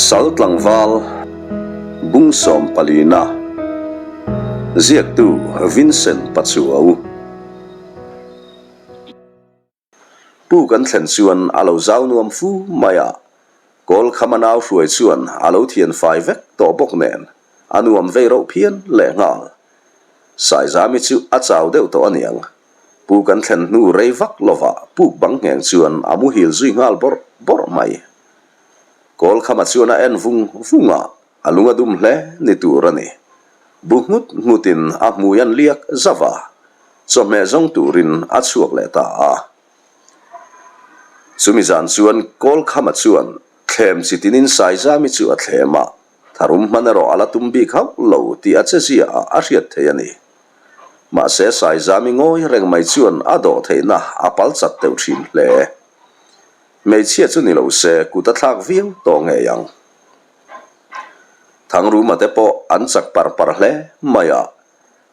Sal tlangval bung sawmpalina ziaktu Vincent Pachuau. Pu kan thlen chuan a lo zau nuam fu mai a, kawl khama nau hruai chuan a lo thian fai vek tawh bawk nen a nuam vei rauh phian leh nghal. Saizami chu a chau deuh tawh aniang. Pu kan thlen hnu rei vak lovah puk bang ngheng chuan a muhil zui nghal bawrh bawrh mai. Kawl khama chuan a en vung vung a, a lung a dum hle ni tur a ni. Bu nghut nghutin a hmui an liak zauh a, chawhmeh zawng turin a chhuak leh ta a. Chumi zan chuan Kawlkhama chuan thlem chi tinin Saizami chu a thlem a, tharum hman erawh a la tum bik hauh lo tih a chezia ah a hriat thei a ni. Mahse Saizami ngawi reng mai chuan a dawh theihna a pal chat deuh thin hle. Hmeichhia chu ni lo se kut a thlak viau tawh ngei ang. Thangruma te pawh an chak par par hle mai a,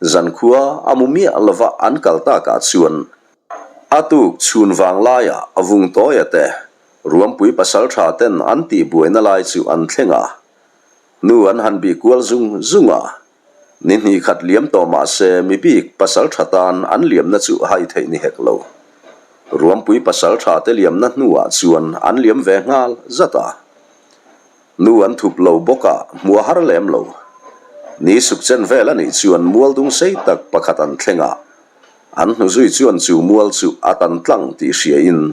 zankhua a mu miah lova an kal takah chuan a tuk chhun vang laiah Vungtawia te Ruampui pasaltha ten an tih buaina lai chu an thleng a, nu an han bih kual zung zung a, Ni hnih khat liam tawh mah se mi bik pasal tha tan an liamna chu hai theih ni hek lo. Ruampui pasal tha te liamna hnuah chuan an liam ve nghal zat a. Nu an thup lo bawk a, hmuh a har lem lo. Ni suk chen vel a nih chuan mual dung sei tak pakhat an thleng a, an hnu zui chuan chu mual chu a tan tlang tih hriain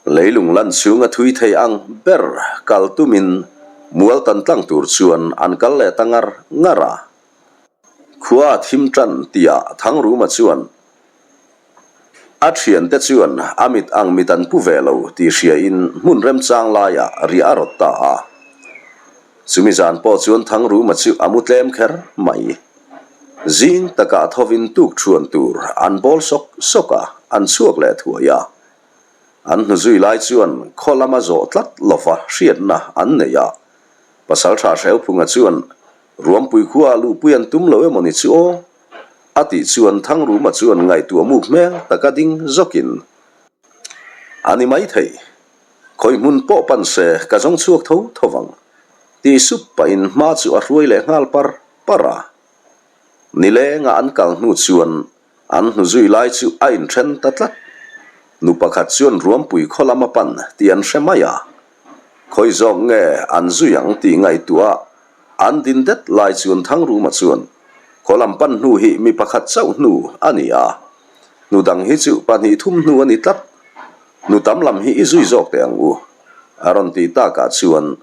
Leilung lan chhunga thui thei ang ber kal tumin mual tan tlang tur chuan an kal leh ta ngar ngar a. Khua a thim tan tihah Thangruma chuan a thiante chuan a mit ang mit an pu ve lo tih hriain hmun remchang laiah riah a rawt ta a. Chumi zan pawh chuan Thangruma chu a mu tlem kher mai. Zing takah thovin tuk thuan tur an bawl sawk sawk a, an chhuak leh thuai a. An hnu zui lai chuan khaw lama zawh tlat lova hriatna an nei a. Pasaltha Hreuphunga chuan, Ruampui khua luhpui an tum lo emaw ni chu aw? A tih chuan Thangruma chuan ngaihtuah muk hmel taka ding zawkin, A ni maithei, khawi hmun pawh pan se ka zawng chhuak tho tho vang, tih sup pahin hma chu a hruai leh nghal par par a. Nilenga an kal hnu chuan An hnu zui lai chu a inthen ta tlat. Nu pakhat chuan ruampui khaw lam a pan tih an hre mai a. Khawi zawk nge an zui ang tih ngaihtuah an din det lai chuan Thangruma chuan khaw lam pan hnu hi mi pakhat chauh hnu a ni a, hnu dang hi chu pahnih thum hnu a ni tlat. Nu tam lam hi i zui zawk teh ang u, a rawn tih takah chuan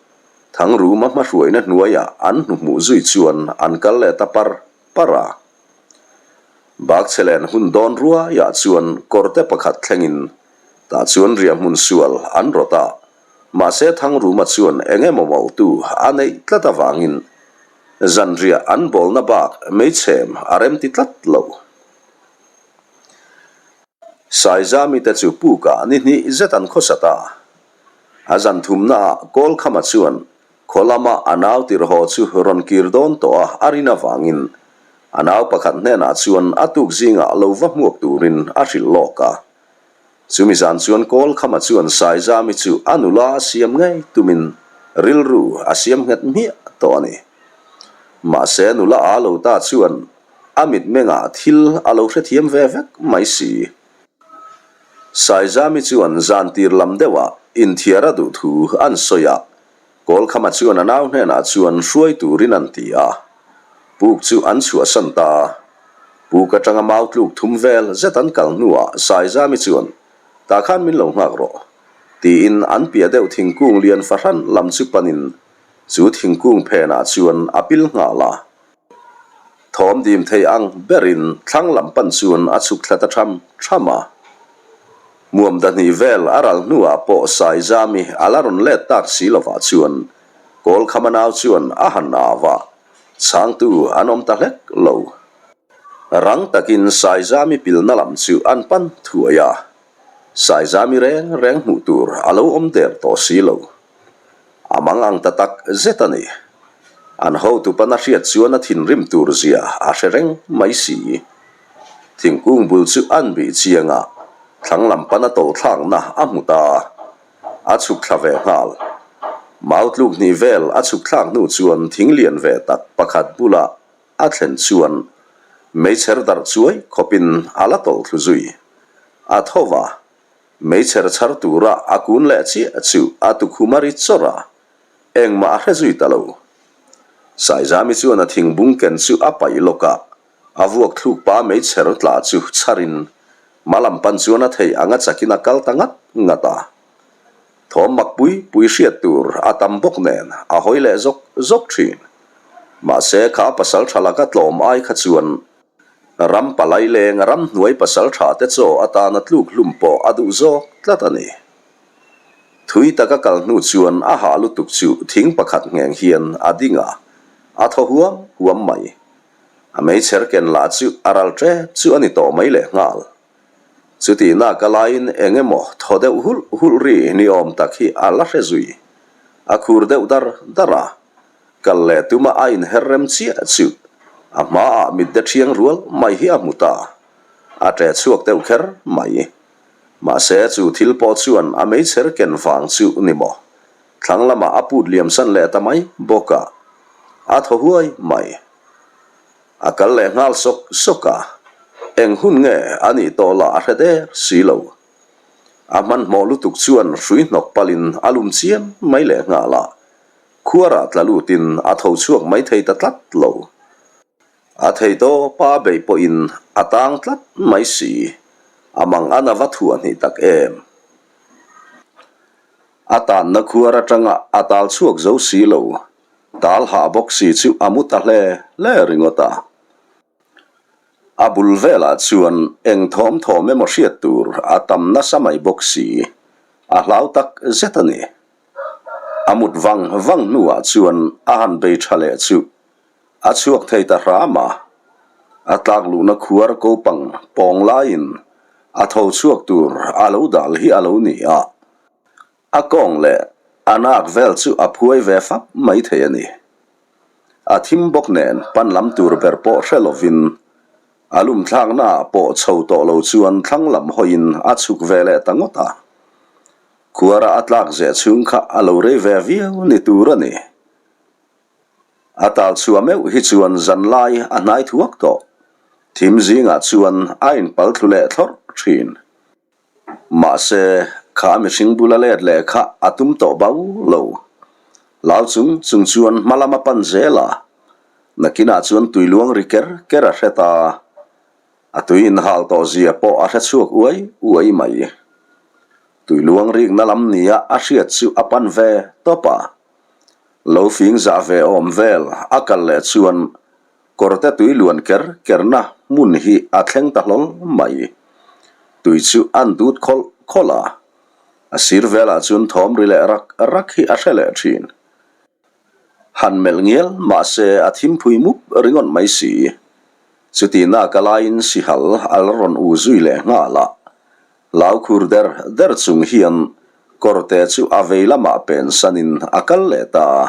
Thangruma hmahruaina hnuaiah an hnu hmuh zui chuan an kal leh ta par par a. Bakchhelen hun dawn ruaiah chuan kawrte pakhat thlengin tah chuan riahhmun sual an rawt a, mahse Thangruma chuan eng emaw mawltu a neih tlat avangin zanriah an bawlna bak meichhem a remti tlat lo. Saizami te chu pukah ni hnih zet an khawsat a, a zan thumnaah Kawlkhama chuan Khaw lama a nau tirhaw chu rawn kir dawn tawh a a rin avangin a nau pakhat hnenah chuan a tuk zingah lo va hmuak turin a hrilh lawk a. Chumi zan chuan Kawlkhama chuan Saizami chu a nula a siam ngei tumin rilru a siam nghet hmiah tawh a ni. Mahse nula a lo ta chuan a mitmengah thil a lo hrethiam ve vek mai si. Saizami chuan zan tir lam deuhah inthiar a duh thu an sawi a, Kawlkhama chuan a nau hnenah chuan hruai turin an ti a, puk chu an chhuahsan ta a. Puk atanga mau tluk thum vel zet an kal hnuah Saizami chuan, Tah khan min lo nghak rawh, tiin an piah deuh thingkung lian fahran lam chu panin chu thingkung phenah chuan a pil nghal a. Thawm dim thei ang berin thlang lam pan chuan a chhuk thla ta tham tham a. Muam dahnih vel a ral hnuah pawh Saizami a la rawn let tak si lovah chuan Kawlkhama nau chuan a han au a, chhangtu an awm ta hlek lo. Rang takin Saizami pilna lam chu an pan thuai a, Saizami reng reng hmuh tur a lo awm der tawh si lo. A mang ang ta tak zet a ni. An hotu pan a hriat chuan a thinrim tur zia a hre reng mai si. Thingkung bul chu an bih chiang a, thlang lam pan a tawlh thlakna a hmu ta. A chhuk thla ve nghal. Mau tluk hnih vel a chhuk thlak hnu chuan thing lian ve tak pakhat bulah a thlen chuan meichher darh chuai khawpin a la tawlh thlu zui. A tho va, meichher chhar tura a kun leh chiah chu a tukhum a ri chawrh a, engmah a hre zui ta lo. Saizami chuan a thingbung ken chu a paih lawk a, A vuak thluk pa meichher tla chu chharin hma lam pan chuan a theih anga chakin a kal ta ngat ngat a. Thawm mak pui pui hriat tur a tam bawk nen a hawi leh zawk zawk thin. Mahse kha pasal tha laka tlawm ai kha chuan ram palai leng ram hnuai pasal tha te chaw atana tluk hlum pawh a duh zawk tlat a ni. Thui taka kal hnu chuan a hah lutuk chu thing pakhat ngheng hian a ding a, a thaw huam huam mai. A meichher ken lah chu a ral tep chu a ni tawh mai leh nghal. Chutihna ka laiin eng emaw thaw deuh hulh hulh ri ni awm tak hi a la hre zui. A khur deuh dar dar a, kal leh tuma a inher rem chiah chu a hmaah mitde thiang rual mai hi a hmu ta. A ṭe chhuak deuh kher mai. Mahse chu thil pawh chuan a meichher ken vang chu ni maw? Thlang lamah a put liam san leh ta mai bawk a, a thaw huai mai. A kal leh nghal sawk sawk a, eng hun nge a nih tawh lah a hre der si lo. A hmanhmawh lutuk chuan hrui hnawk palin a lum chiam mai leh nghal a, khuarah tla lutin a tho chhuak mai thei ta tlat lo. A thei tawp a beih pawhin a tang tlat mai si, a mang an a va thuah hnih tak em. A tanna khuar atanga a tal chhuak zo si lo, tal hah bawk si chu a mu ta hle hle ringawt a. A bul velah chuan eng thawm thawm emaw hriat tur a tam nasa mai bawk si, a hlau tak zet a ni. A mut vang vang hnuah chuan a han bei tha leh chu a chhuak thei ta hram a, a tlak luhna khuar kopang pawng laiin a tho chhuak tur a lo dal hi a lo ni a, a kawng leh a nak vel chu a phuai ve fap mai thei a ni. A thim bawk nen pan lam tur ber pawh hre lovin a lum thlaknaah pawh chho tawh lo chuan thlang lam hawiin a chhuk ve leh ta ngawt a. Khuara a tlak zeh chhung kha a lo rei ve viau ni tur a ni. A tal chhuah meuh hi chuan zan lai a hnai thuak tawh. Thim zingah chuan a inpal thlu leh thlawrh thin. Mahse, kha mihring bula let leh kha a tum tawh bau lo. Lau chung chung chuan hma lam a pan zel a, nakinah chuan tui luang ri ker ker a hre ta. A tui inhal tawh zia pawh a hre chhuak uai uai mai. Tui luang rikna lam nia a hriat chu a pan ve tawp a. Lo fing zah ve awm vel a kal leh chuan kawrte tui luan ker kerna hmun hi a thleng ta hlawl mai. Tui chu an dut khawlh khawlh a, a sir velah chuan thawm ri leh rak rak hi a hre leh thin. Han melh ngial mahse a thimphui mup ringawt mai si. Chutihna ka laiin sihal a la rawn u zui leh nghal a. Hlau khur der der chung hian kawrte chu a vei lamah pen sanin a kal leh ta a.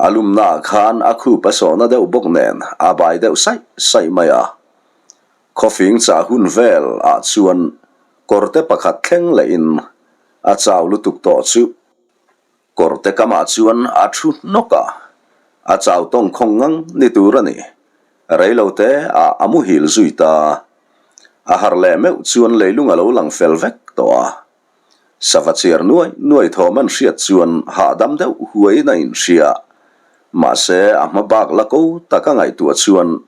A lumnaah khan a khup a sawhna deuh bawk nen a bai deuh saih saih mai a. Khawfing chah hun vel ah chuan kawrte pakhat thleng lehin a chau lutuk tawh chu Kawrte kamah chuan a thu hnawk a, a chau tawng khawng ngang ni tur a ni. Reilote ah a muhil zui ta. A harh leh meuh chuan leilung a lo lang fel vek tawh a. Sava chiar nuai nuai thawm an hriat chuan hahdam deuh huaiin a inhria. Mahse a hma bak la ko taka ngaihtuah chuan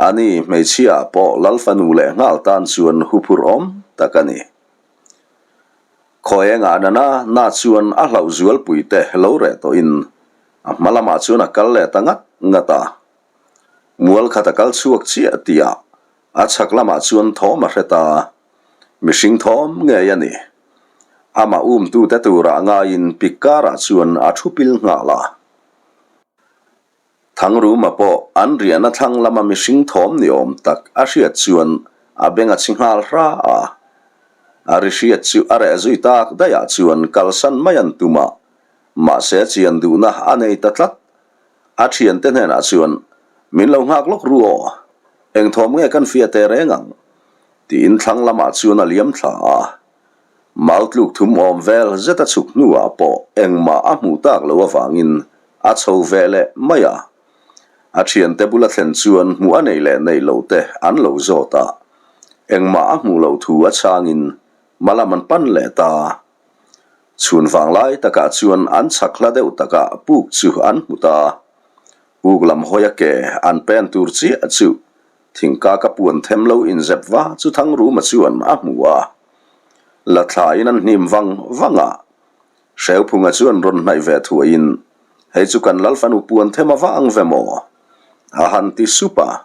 ani hmeichhia ah pawh Lalfanu leh nghal tan chuan huphurh awm tak a ni. Khawi engah nana na chuan a hlauh zualpui te lo reh tawhin a hma lamah chuan a kal leh ta ngat ngat a. Mual khat a kal chhuak chiah tihah a chhak lamah chuan thawm a hre ta. Mihring thawm ngei a ni. Amah umtute turah ngaiin pik karah chuan a thu pil nghal a. Thangruma pawh an riahna thlang lama mihring thawm ni awm tak a hriat chuan a beng a chhi nghal hra a. A ri hriat chu a reh zui tak daihah chuan kalsan mai an tum a, mahse chian duhna a nei ta tlat. A thiante hnenah chuan, Min lo nghak lawk ru aw, eng thawm nge kan fiah teh reng ang? tiin thlang lamah chuan a liam thla a. Mau tluk thum awm vel zet a chhuk hnuah pawh engmah a hmuh tak loh avangin a chho ve leh mai a. A thiante bula thlen chuan hmuh a nei leh neih loh te an lo zawt a, engmah a hmuh loh thu a chhangin hmalam an pan leh ta. Chhun vanglai takah chuan an chhak hla deuh takah puk chu an hmu ta. Puk lam hawia ke an pen tur chiah chu thingkaka puan them lo inzep va chu Thangruma chuan a hmu a. La thlain an hnim vang vang a. Hreuphunga chuan rawn hnaih ve thuaiin, Hei chu kan Lalfanu puan them a va ang ve maw? a han ti sup a.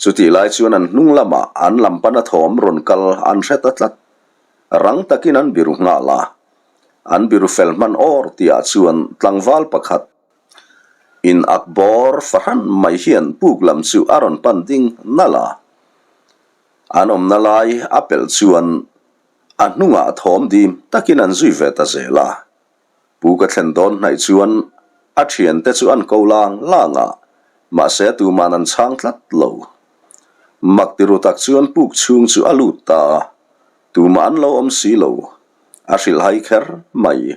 Chutih lai chuan an hnung lamah an lam pana thawm rawn kal an hre ta tlat. Rang takin an biru nghal a. An biru fel hman awr tihah chuan tlangval pakhat in ak bawr fahran mai hian puk lam chu a rawn pan ding nalh a. An awmna lai a pelh chuan A hnungah thawm dim takin an zui ve ta zel a. Pu ka thlen dawn hnaih chuan a thiante chu an ko lang lang a, mahse tuman an chhang tlat lo. Mak ti ru tak chuan puk chhung chu a lut ta a, tumah an lo awm si lo. A hrilhhai kher mai.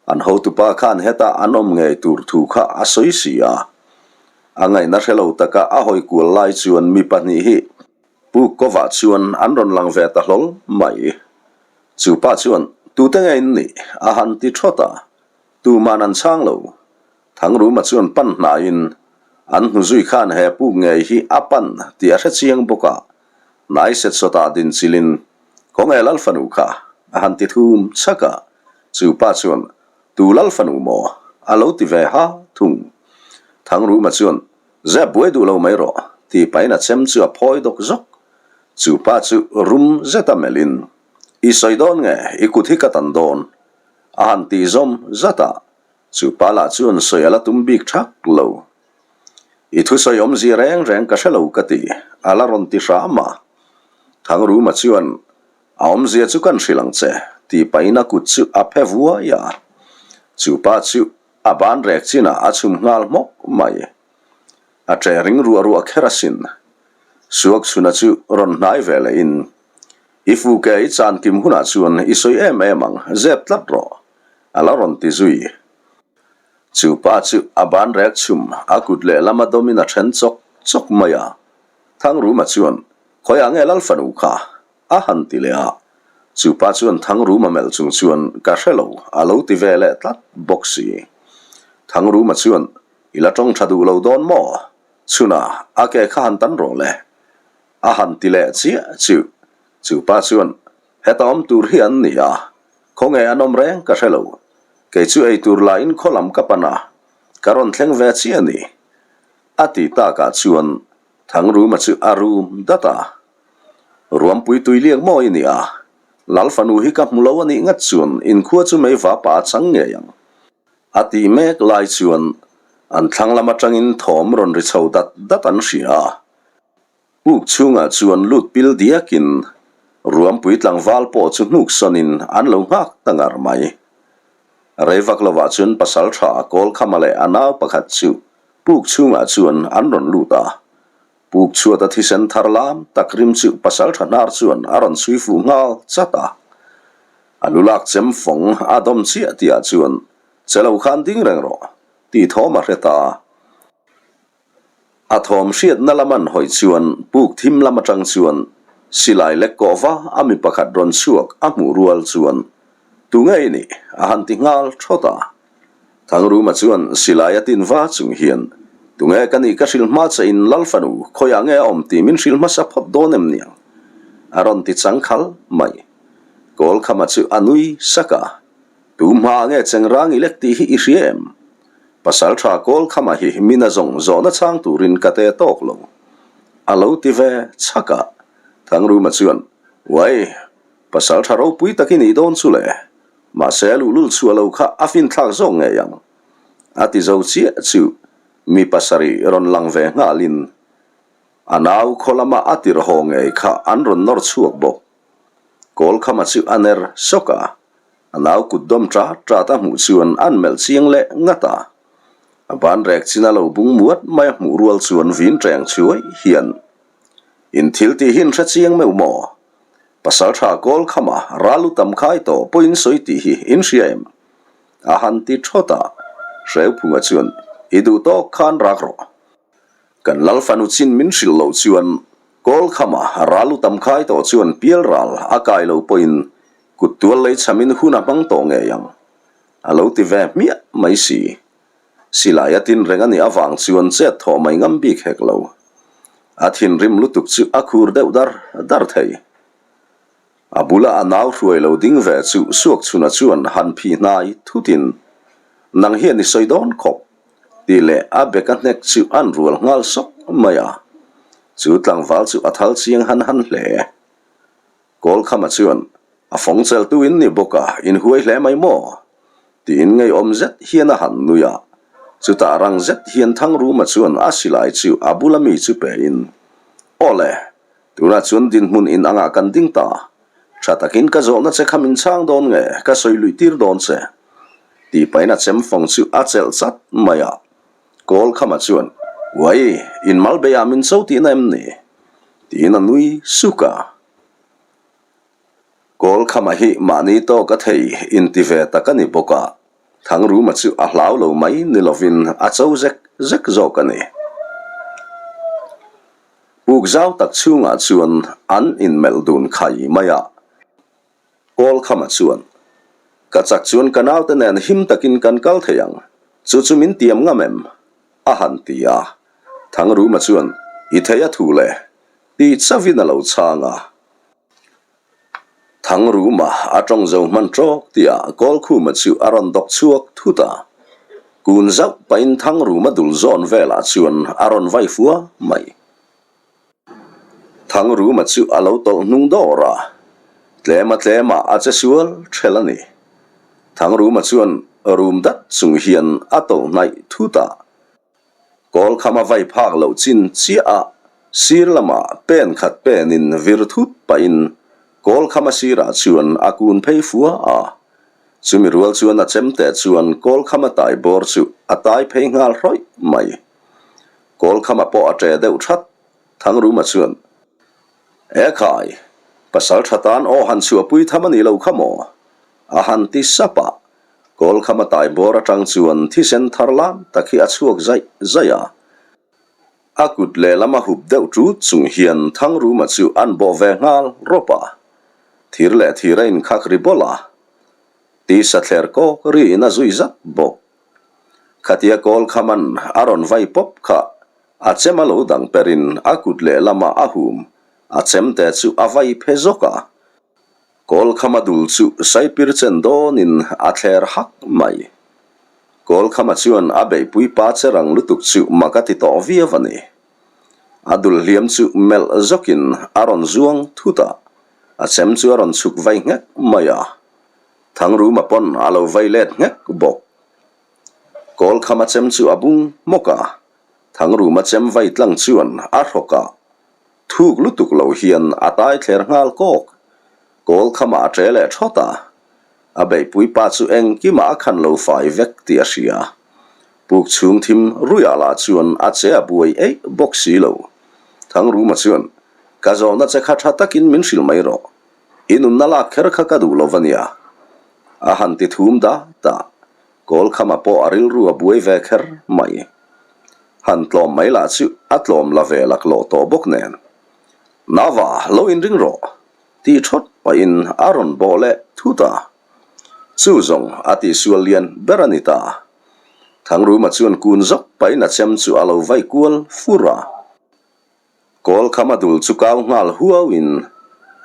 An hotupa khan hetah an awm ngei tur thu kha a sawi si a. A ngaihna hre lo taka a hawi kual lai chuan mi pahnih hi Pu Kova chuan an rawn lang ve ta hlawl mai. Chu pa chuan, Tute nge in nih? a han ti thawt a. Tuman an chhang lo. Thangruma chuan pan hnaiin, An hnu zui khan he puk ngei hi a pan tih a hre chiang bawk a. Hnai set sawtah din chilin, Khawnge Lalfanu kha? a han ti thum chhak a. Chu pa chuan, Tu Lalfanu maw? a lo ti ve ha thung. Thangruma chuan, Zep buai duh lo mai rawh, tih pahin a chem chu a phawi dawk zawk. Chu pa chu rum zeta melhin, I sawi dawn nge, i kut hi ka tan dawn, a han tih zawm zat a, chu pa lah chuan sawi a la tum bik thak lo. I thusawi awmzia reng reng ka hre lo ka ti, a la rawn ti hram a. Thangruma chuan, A awmzia chu kan hrilh ang che, tih pahin a kut chu a phe vuai a. Chu pa chu A ban rek chinah a chhum nghal hmawk mai. A ṭe ring ruah ruah kher asin. Suak chhuna chu rawn hnai ve leh in, I fu ke i chan kim hunah chuan i sawi em em ang, zep tlat rawh, a la rawn ti zui. Chu pa chu a ban rek chhum a kut lehlam a dawmin a then chawk chawk mai a. Thangruma chuan, Khawiah nge Lalfanu kha? A han ti leh a, chu pa chuan Thangruma melh chung chuan ka hre lo a lo ti ve leh tlat bawk si. Thangruma chuan, I la tawng tha duh lo dawn maw? Chhunah a ke kha han tan rawh le. A han ti leh chiah chu. Chu pa chuan, Heta awm tur hi an ni a, khawnge an awm reng ka hre lo. Kei chu ei tur lahin khaw lam ka pan a, ka rawn thleng ve chiah a ni. A ti takah chuan Thangruma chu a rum dat a. Ruampui tui liak maw i nia? Lal fanu hi ka hmu lo a nih ngat chuan inkhua chu mei vapa a chang ngei ang. A tih mek lai chuan an thlang lam atangin thawm rawn ri chho dat dat an hria a. Puk chhungah chuan lut pil diakin Ruampui tlangval pawh chu hnuk sawnin an lo nghak ta ngar mai. Rei vak lovah chuan pasal tha a kawl khama leh a nau pakhat chu puk chhungah chuan an rawn lut a. Puk chhuat a thisen thar lam tak rim chu pasal tha hnar chuan a rawn chhui fuh nghal chat a. A lu lak chem fawng a dawm chiah tihah chuan che lo khan ding reng rawh tih thawm a hre ta. A thawm hriatna lam an hawi chuan puk thim lam atang chuan silai lek kawh va a mi pakhat rawn chhuak a hmuh rual chuan Tu nge i nih? a han ti nghal thawt a. Thangruma chuan silai a tin va chung hian, Tunge ka nih ka hrilh hma che in Lal fanu, khawiah nge a awm tih min hrilh hmasa phawt dawn em niang? A rawn ti chang khal mai. Kawlkhama chu a nui sak a, Tu hmaah nge chengrang i lek tih hi i hria em? Pasal tha Kawlkhama hi mina zawng zawhna chhang turin ka te tawk lo. A lo ti ve chhak a. Thangruma chuan, Uai, pasal tha ropui tak i nih dawn chu le. Mahse a luhlul chhuah lo kha a finthlak zawk ngei ang. A ti zo chiah chu mi pasarih rawn lang ve nghalin a nau khaw lama a tirh haw ngei kha an rawn nawr chhuak bawk. Kawlkhama chu a ner sawk a, a nau kut dawm ṭat ṭat a hmuh chuan an melh chiang leh ngat a. A ban rek chin a lo bung muat mai a hmuh rual chuan vin ṭeng chuai hian, In thil tih hi in hre chiang meuh maw? Pasalṭha Kawlkhama ral lu tam khai tawh pawhin sawi tih hi in hria em? A han ti ṭhawt a, Hreuphunga chuan, I duh tawk khan rak rawh. Kan lal fanu chin min hrilh loh chuan Kawlkhama ral lu tam khai tawh chuan pial ral a kai lo pawhin kut tual lei chhamin hun a hmang tawh ngei ang. A lo ti ve hmiah mai si. Silai a tin reng a nih avang chuan chet thawh mai ngam bik hek lo. A thinrim lutuk chu a khur deuh dar dar thei. A bula a nau hruai lo ding ve chu Suakchhuna chuan han phi hnai thutin, Nang hian i sawi dawn khawp, tih leh a bek a hnek chu an rual nghal sawk mai a. Chu tlangval chu a thal chiang han han hle. Kawlkhama chuan, A fawng cheltu in ni bawk a, in huai hle mai maw? Tiin ngeiawm zet hian a han nui a. Chutah rang zet hian Thangruma chuan a silai chu a bula mi chu pein, Aw le, tunah chuan dinhmun in angah kan ding ta. Tha takin ka zawhna che kha min chhang dawn nge, ka sawi luih tir dawn che? Tih pahin a chem fawng chu a chelh chat mai a. Kawlkhama chuan, Uai, in mal beiah min cho tihna em ni? Tiin a nui suk a. Kawlkhama hi mahni tawk a thei inti ve tak a ni bawk a, Thangruma chu a hlau lo mai ni lovin a cho zek zek zawk a ni. Puk zau tak chhungah chuan an inmelh dun khai mai a. Kawlkhama chuan, Ka chak chuan ka naute nen him takin kan kal thei ang, chu chu min tiam ngam em? a han ti a. Thangruma chuan, I thei a thu le, tih chauhin a lo chhang a. Thangruma a tawng zo hman tawk tihah Kawlkhuma chu a rawn dawk chhuak thut a. Kun zauh pahin Thangruma dul zawn velah chuan a rawn vai fua mai. Thangruma chu a lo tawlh hnung dawr a, tlema tlemah a che sual ṭhel a ni. Thangruma chuan rum dat chung hian a tawlh hnaih thut a, Kawlkham a vai phak loh chin chiah a, sir lamah pen khat penin vir thut pahin Kawlkham a sirah chuan a kun phei fua a. Chumi rual chuan a chemte chuan Kawlkham a tai bawr chu a tai phei nghal hrawih mai. Kawlkhama pawh a ṭe deuh ṭhat. Thangruma chuan, E khai, pasal ṭha tan aw han chhuahpui tham a nih lo kha maw? A han ti sap a. Kawlkhama tai bawr aṭang chuan thisen thar lam tak hi a chhuak zaih zaih a. A kut lehlam a hup deuh ṭut chung hian Thangruma chu an bawh ve nghal rawp a. Thir leh thir a inkhak ri bawlh a. Tisa thler kawk riin a zui zat bawk. Khatia Kawlkhaman a rawn vai pawp kha a chem a lo dang perin a kut lehlamah a hum, a chemte chu a vai phe zawk a. Kawlkhama dul chu saipir chen dawnin a thler hak mai. Kawlkhama chuan a beihpui pa che rang lutuk chu mak a ti tawh viau a ni. A dul hliam chu melh zawkin a rawn zuang thut a, a chem chu a rawn chhuk vai nghek mai a. Thangruma pawn a lo vai let nghek bawk. Kawlkhama chem chu a bung hmawk a, Thangruma chem vai tlang chuan a hrawk a, thuk lutuk lo hian a tai thler nghal kawk. Kawlkhama a ṭe leh ṭhawt a, a beihpui pa chu engkimah a khan lo fai vek tih a hria. Puk chhung thim ruiah lah chuan a che a buai eih bawk si lo. Thangruma chuan, Ka zawhna che kha ṭha takin min hrilh mai rawh. I nunna lak kher kha ka duh lo va nia. A han ti thum da ta. Kawlkhama pawh a rilru a buai ve kher mai. Han tlawm mai lah chu a tlawm la ve laklawh tawh bawk nen. Nava, lo inring rawh! Ti thawt pahin a rawn bawh leh thut a. Chu zawng a tihsual lian ber a ni ta. Thangruma chuan kun zawk pahin a chem chu a lo vai kual fur a. Kawlkhama dul chu kau nghal huauin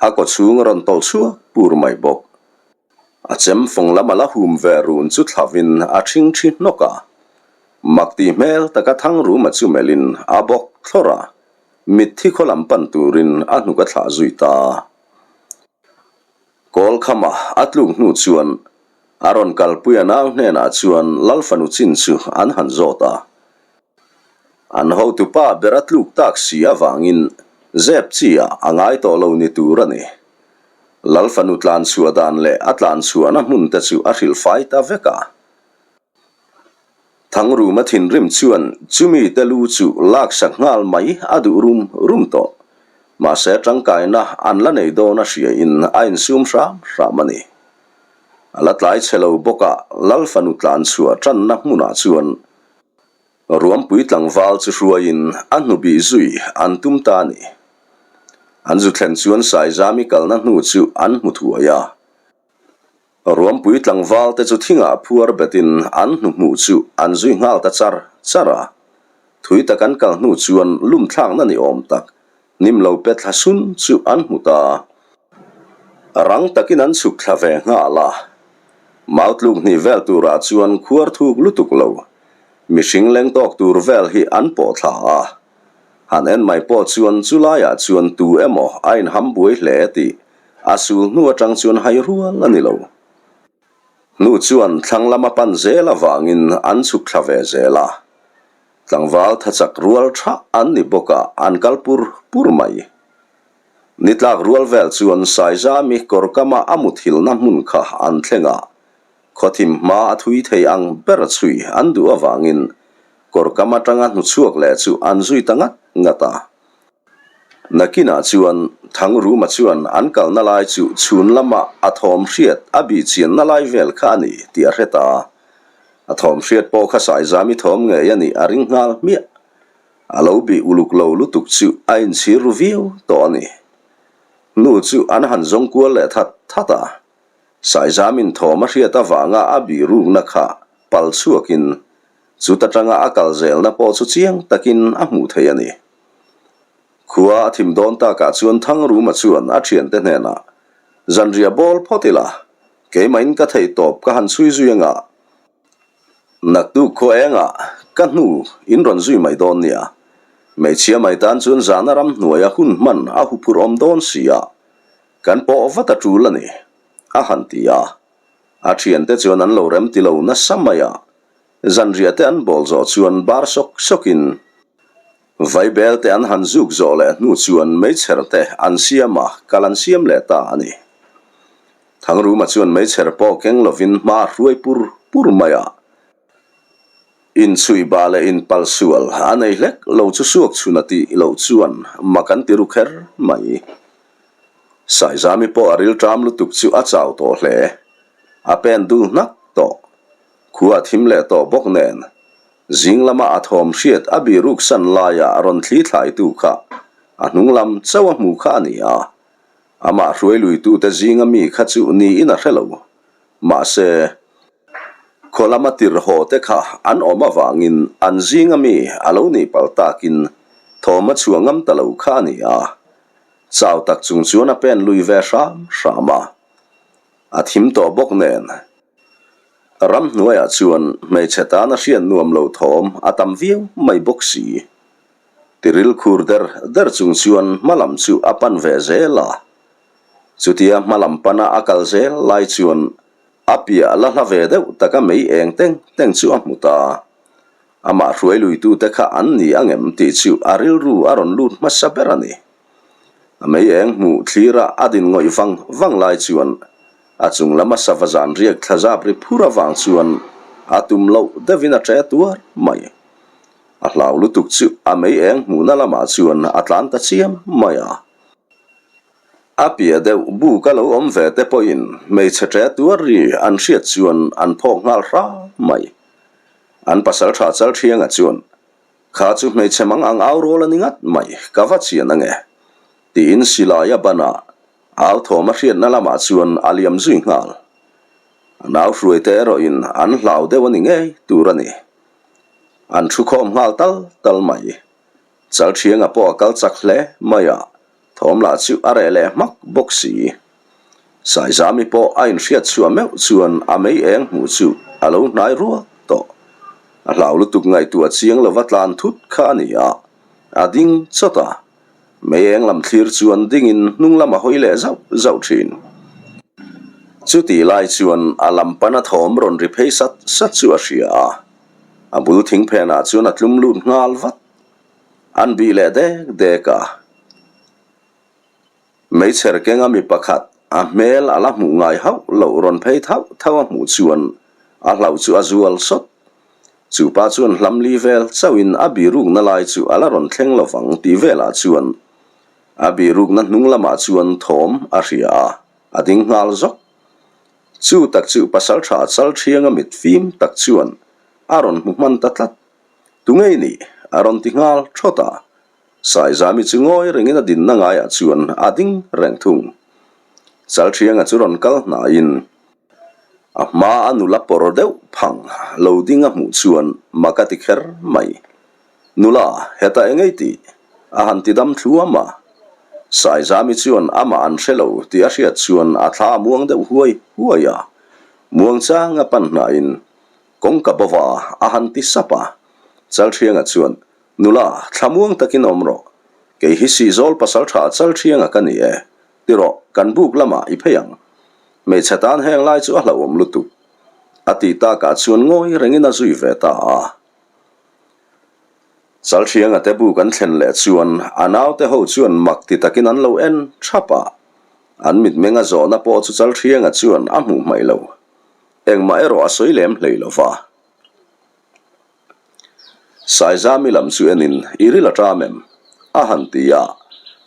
a kaw chhung a rawn tawlh chhuak pur mai bawk. A chem fawng lam a la hum ve run chu thlavin a ṭhing ṭhi hnawk a. Mak tih hmel taka Thangruma chu melhin a bawk thlawrh a, mitthi khaw lam pan turin a hnuk a thlah zui ta. Kawlkhama a tluk hnu chuan a rawn kalpui a nau hnenah chuan Lalfanu chin chu an han zawt a. An hotupa ber a tluk tak si avangin zep chi ah a ngai tawh lo ni tur a ni. Lal fanu tlan chhuah dan leh a tlan chhuahna hmun te chu a hrilh fai ta vek a. Thangruma thinrim chuan chumi te lu chu laksak nghal mai a duh rum rum tawh. Mahse tangkaina an la nei dawn a hria in a insum hram hram a ni. A la tlai chhe lo bawk a, Lal fanu tlan chhuah tanna hmunah chuan Ruampui tlangval chu hruaiin a hnubih zui an tum ta a ni. An zu thlen chuan Saizami kalna hnu chu an hmu thuai a. Ruampui tlangval te chu thingah phuar betin an hnuhmuh chu an zui nghal ta char char a. Thui tak an kal hnu chuan lum thlakna ni awm tak hnim lo pe thla sun chu an hmu ta. Rang takin an chhuk thla ve nghal a. Mau tluk hnih vel turah chuan khuar thuk lutuk lo mihring leng tawk tur vel hi an pawh thla a. Han en mai pawh chuan chu laiah chuan tu emaw a inham buai hle tih a sul hnu atang chuan hai rual a ni lo. Hnu chuan thlang lama pan zel avangin an chhuk thla ve zel a. Tlangval thachak rual tha an ni bawk a, an kal pur pur mai. Ni tlak rual vel chuan Saizami kawr kama a muthilna hmun kha an thleng a, Khawthim hma a thui thei ang ber chhui an duh avangin kawr kam atanga hnuchhuak leh chu an zui ta ngat ngat a. Nakinah chuan Thangruma chuan an kalna lai chu chhun lama a thawm hriat a bih chianna lai vel kha a ni tih a hre ta. A thawm hriat pawh kha Saizami thawm ngei a nih a ring nghal hmiah. A lo bih uluk lo lutuk chu a inchhir ru viau tawh a ni. Hnu chu an han zawng kual leh that that a. Saizamin thawm a hriat avanga a bihrukna kha pal chhuakin chuta tanga a kal zelna pawh chu chiang takin a hmuh thei a ni. Khua a thim dawn takah chuan Thangruma chuan a thiante hnenah, Zanriah bawl phawt ila, keimahin ka theih tawp ka han chhui zui anga, naktuk khaw engah ka hnu in rawn zui mai dawn nia. Hmeichhia mai tan chuan zana ramhnuaia hun hman a huphurh awm dawn si a, Kan pawh vat a tul a ni, a han ti a. A thiante chuan an lo rem ti lo nasa mai a. Zanriah te an bawl zawh chuan bar sawk sawkin vaibel te an han zuk zawh leh hnu chuan meichher te an siam a, kal an siam leh ta a ni. Thangruma chuan meichher pawh keng lovin hma a hruai pur pur mai a. Inchhuih bah leh inpal sual a nei hlek lo chu suak chhun a tih loh chuan mak an ti ru kher mai. Saizami pawh a rilṭam lutuk chu a chau tawh hle. A pen dul hnak tawh. Khua a thim leh tawh bawk nen. Zing lama a thawm hriat a biruk san laia rawn thli thlaitu kha a hnung lam chauh a hmu kha a ni a. Amah hruai luitute zinga mi kha chu niin a hre lo. Mahse. Khaw lama tirhhaw te kha an awm avangin an zinga mi a lo nih pal takin thawm a chhuah ngam ta lo kha a ni a. Chau tak chung chuan a pen lui ve hram hram a. A thim tawh bawk nen. Ramhnuaiah chuan hmeichhe tana hriat nuam lo thawm a tam viau mai bawk si. Tiril khur der der chung chuan hma lam chu a pan ve zel a. Chutia hma lam pana a kal zel lai chuan A piah la hla ve deuh taka mei eng teng teng chu a hmu ta. Amah hruai luitute kha an ni angem tih chu a rilru a rawn lut hmasa ber a ni. A mei eng hmuh thlira a din ngawih vang vang lai chuan a chung lama sava zan riak thla zap ri phur avang chuan a tum loh deuhin a ṭe tuar mai. A hlau lutuk chu a mei eng hmuhna lamah chuan a tlan ta chiam mai a. A piah deuh buk a lo awm ve te pawhin hmeichhe ṭe tuar ri an hriat chuan an phawk nghal hram mai. An pasal ṭha Chalṭhianga chuan, Kha chu hmeichhe mang ang au rawl a ni ngat mai, ka va chian ange, tiin silai a ban a, au thawm a hriatna lamah chuan a liam zui nghal. A nau hruaite erawhin an hlau deuh a ni ngei tur a ni. An thu khawm nghal tal tal mai. Chalṭhianga pawh a kal chak hle mai a, Thawm lah chu a reh leh hmak bawk si. Saizami pawh a inhriat chhuah meuh chuan a mei eng hmuh chu a lo hnai ruak tawh. A hlau lutuk ngaihtuah chiang lova tlan thut kha a ni a, a ding chawt a. Mei eng lam thlir chuan dingin hnung lam a hawi leh zauh zauh thin. Chutih lai chuan a lam pana thawm rawn ri phei sat sat chu a hria a, a bul thing phenah chuan a tlum lut nghal vat. An bih leh dek dek a. Hmeichher kenga mi pakhat a hmel a la hmuh ngai hauh loh rawn phei thauh thauh a hmuh chuan a hlauh chu a zual sawt. Chu pa chuan hlam li vel chauhin a birukna lai chu a la rawn thleng lovang tih velah chuan. A bihrukna hnung lamah chuan thawm a hria a, a ding nghal zawk. Chu tak chu pasalṭha Chalṭhianga mit fim tak chuan a rawn hmu hman ta tlat. Tungei nih? a rawn ti nghal thawt a. Saizami chu ngawi rengin a dinna ngaiah chuan a ding reng thung. Chalṭhianga chu rawn kal hnaiin a hma a nula pawr deuh phang lo ding a hmuh chuan mak a ti kher mai. Nula, hetah eng ei tih? A han ti dam thluam a. Saizami chuan amah an hre lo tih a hriat chuan a thla a muang deuh huai huai a. Muang chang a pan hnaiin kawngka bova a han ti sap a. Chalṭhianga chuan, Nula, thla muang takin awm rawh. Kei hi Sihzawl pasalṭha Chalṭhianga ka ni e. Ti rawh, kan buk lamah i phei ang. Hmeichhe tan heng lai chu a hlauhawm lutuk. A tih takah chuan ngawi rengin a zui ve ta a. Chalṭhianga te bu kan thlen leh chuan a naute ho chuan mak ti takin an lo en thap a, an mitmeng a zawhna pawh chu Chalṭhianga chuan a hmuh hmaih lo. Engmah erawh a sawi lem hlei lo va. Saizami lam chu enin i ril a ṭam em? a han ti a,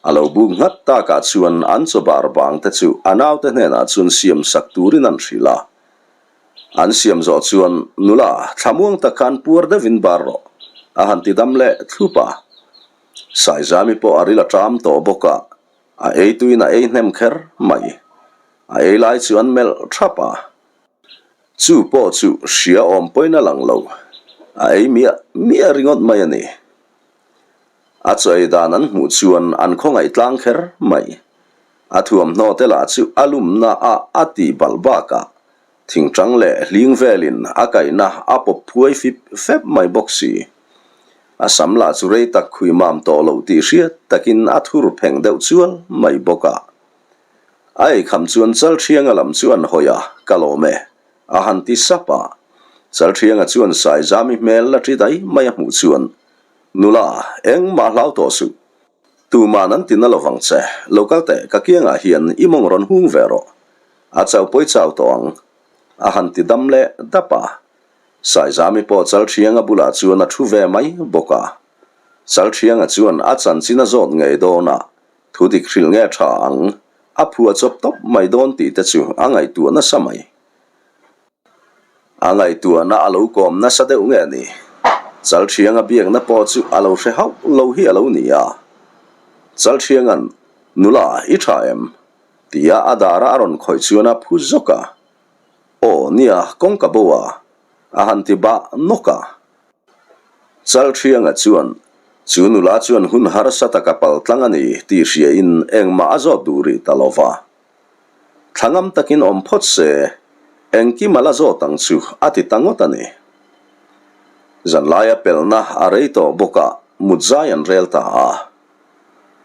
a lo buk nghat takah chuan an chaw bar bang te chu a naute hnenah chuan siam sak turin an hrilh a. An siam zawh chuan, Nula, thlamuang tak khan puar deuhin bar rawh, a han ti dam leh thlup a. Saizami pawh a ril a ṭam tawh bawk a, a ei tuin a ei hnem kher mai. A ei lai chu an melh ṭhap a. Chu pawh chu hria awm pawhin a lang lo, a ei miah miah ringawt mai a ni. A chaw ei dan an hmuh chuan an khawngaih tlang kher mai. A thuamhnaw te lah chu a lumna a a tih balh bakah thingṭang leh hling velin a kaihna a pawp phuai fip fep mai bawk si. A sam lah chu rei tak khui mam tawh loh tih hriat takin a thur pheng deuh chual mai bawk a. A eikham chuan Chalṭhianga lam chu an hawi a, Ka lawm e, a han ti sap a. Chalṭhianga chuan Saizami hmel la ṭi dai mai a hmuh chuan, Nula, engmah hlau tawh suh. Tuman an ti na lovang che, lo kal teh, ka kiangah hian i mawng rawn hung ve rawh. A chau pawi chau tawh ang. A han ti dam leh dap a. Saizami pawh Chalṭhianga bulah chuan a thu ve mai bawk a. Chalṭhianga chuan a chanchin a zawt ngei dawn a, thu dik hrilh nge tha ang, a phuah chawp tawp mai dawn tih te chu a ngaihtuah nasa mai. A ngaihtuahna a lo kawm nasa deuh nge ni? Chalṭhianga biakna pawh chu a lo hre hauh lo hi a lo ni a. Chalṭhianga'n, Nula, i ṭha em? tia a dara a rawn khawih chuan a phu zawk a. Aw, nia, kawngka bo a, a han ti bah nawk a. Chalṭhianga chuan, Chu nula chuan hun harsa taka paltlang a ni tih hriain engmah a zawt duh rih ta lo va. Thlangam takin awm phawt se, engkim a la zawt ang chu a ti ta ngawt a ni. Zanlaia pelhna a rei tawh bawk a, mut zai an rel ta a.